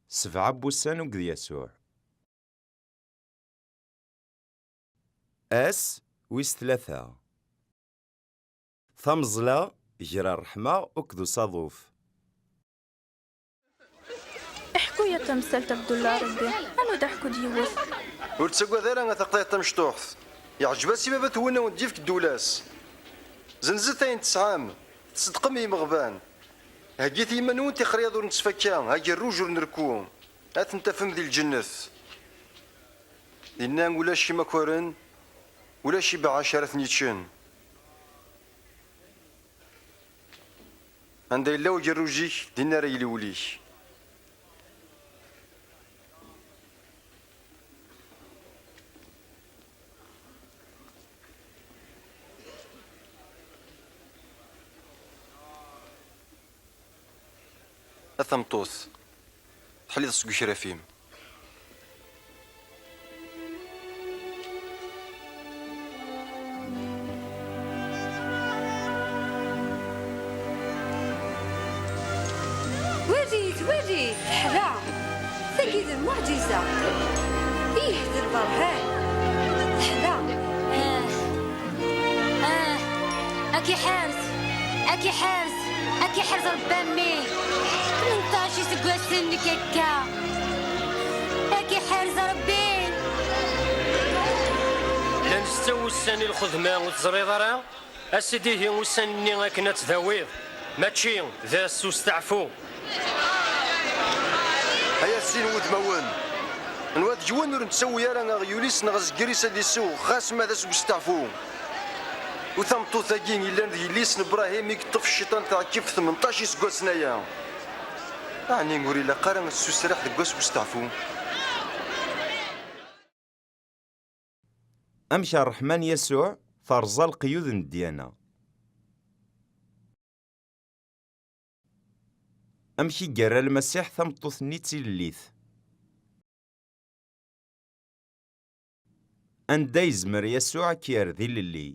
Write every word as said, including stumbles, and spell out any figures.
Sebɛa n wussan akked Yasuɛ. Ass wis tlata. Tameẓla gar ṛṛeḥma akked usaḍuf. Iḥku-ya tamsalt Abdullah Rebbi, anu d aḥku d yiwet. Ur ttagad ara a taqḍiɛt tamecṭuḥt. Yeɛǧeb-as i baba-twen a wen-d-yefk ddula-s. Zenzet ayen tesɛam, tṣeddqem i yimeɣban. Heggit i yiman-nwen tixriyaḍ ur nettfakka, agerruj ur nrekku. Ad ten-tafem di lǧennet. Dinna ulac imakaren, ulac ibeɛɛac ara ten-yeččen. Anda yella ugerruj-ik, dinna ara yili wul-ik. A tameṭṭut, teḥliḍ seg ukraf-im. Werrit, werrit, teḥla. Tagi d lmuɛǧiza. Ih, d lberhan. Teḥla. Ah, ah, ad k-iḥerz, ad k-iḥerz, ad k-iḥerz Rebbi a mmi. Tmenṭac iseggasen nekk akka. Ad k-iḥerz Rebbi. Llan setta wussan i lxedma, ur teẓriḍ ara? A sidi, ihi ussan-nni akken ad tdawiḍ, mačči d ass usteɛfu. Ay a sin wudmawen, nwa deg-wen ur nettawi ara aɣyul-is neɣ azger-is ad isew, xas ma d ass usteɛfu. U tameṭṭut-agi yellan d yelli-s n Brahim i yeṭṭef cciṭan tɛekkift tmenṭac iseggasen aya. Ɛni ur ilaq ara ad tessusriḥ deg wass usteɛfu? Amek ṛṛeḥma n Yasuɛ terẓa leqyud n ddyana? Amek i yerra Lmasiḥ tameṭṭut-nni d tilellit? Anda yezmer Yasuɛ ad k-yerr d ilelli?